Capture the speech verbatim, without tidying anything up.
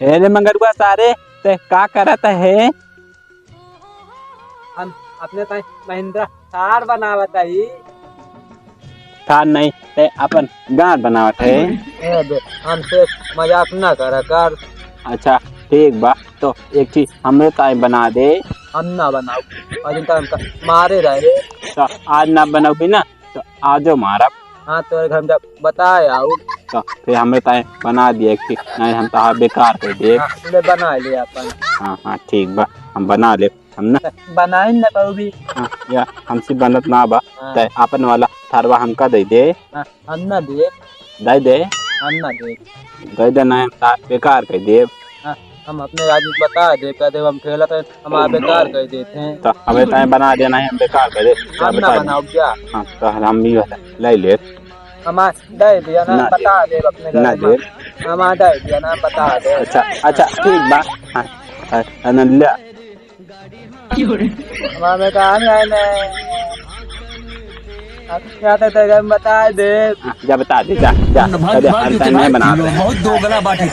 हे रे मंगरुआ सारे, ते का करत हे? हम अपने ताई महिंद्रा थार बनावत हई। थार नहीं, ते अपन गांड बनावत है। ए बे, हमसे मजाक ना करा कर। अच्छा, ठीक बा, तो एक चीज हमरे ताई बना दे। हम ना बनाऊ, और इनका हमका मारे रहे। तो आज ना बनउबी ना, तो आजो मारब। हाँ, तोरे घर में जब बताए आऊ। तो फिर हमरे ताई बना दिए एक चीज, नहीं हम तहार बेकार कर दिए। हाँ, ले बना ले अपन। हाँ, हाँ, ठीक बा, हम बना ले। हम ना बनाई न कहू भी। हाँ, या हमसे बनत ना बा। हाँ। तै आपन वाला थारवा हमका दे दे। हाँ, हम ना दे। दे दे। हम ना दे। दे दे, नहीं हम तार बेकार कर देब। हाँ, हम अपने राजू को बता दे, कह दे हम खेलत है, हमारा बेकार कर देते हैं। तो हमें ताई बना देना है, हम बेकार कर दे। हम ना बता दे। बनाओ क्या? हाँ, तो हम भी वाला ले ले। हमार दे दिया ना, ना बता दे। दे अपने घर ना में। दे। हमार दे दिया ना, बता दे। अच्छा, अच्छा, ठीक बा। हाँ, हाँ, हाँ, ले। हमारे में कहाँ जाए ने? अब क्या तो तेरे में बता दे। हाँ, जा बता दे, जा, जा। भाग, अरे, भाग, हम जो time तुम्हारे नहीं बना रहे। बहुत दोगला बात है।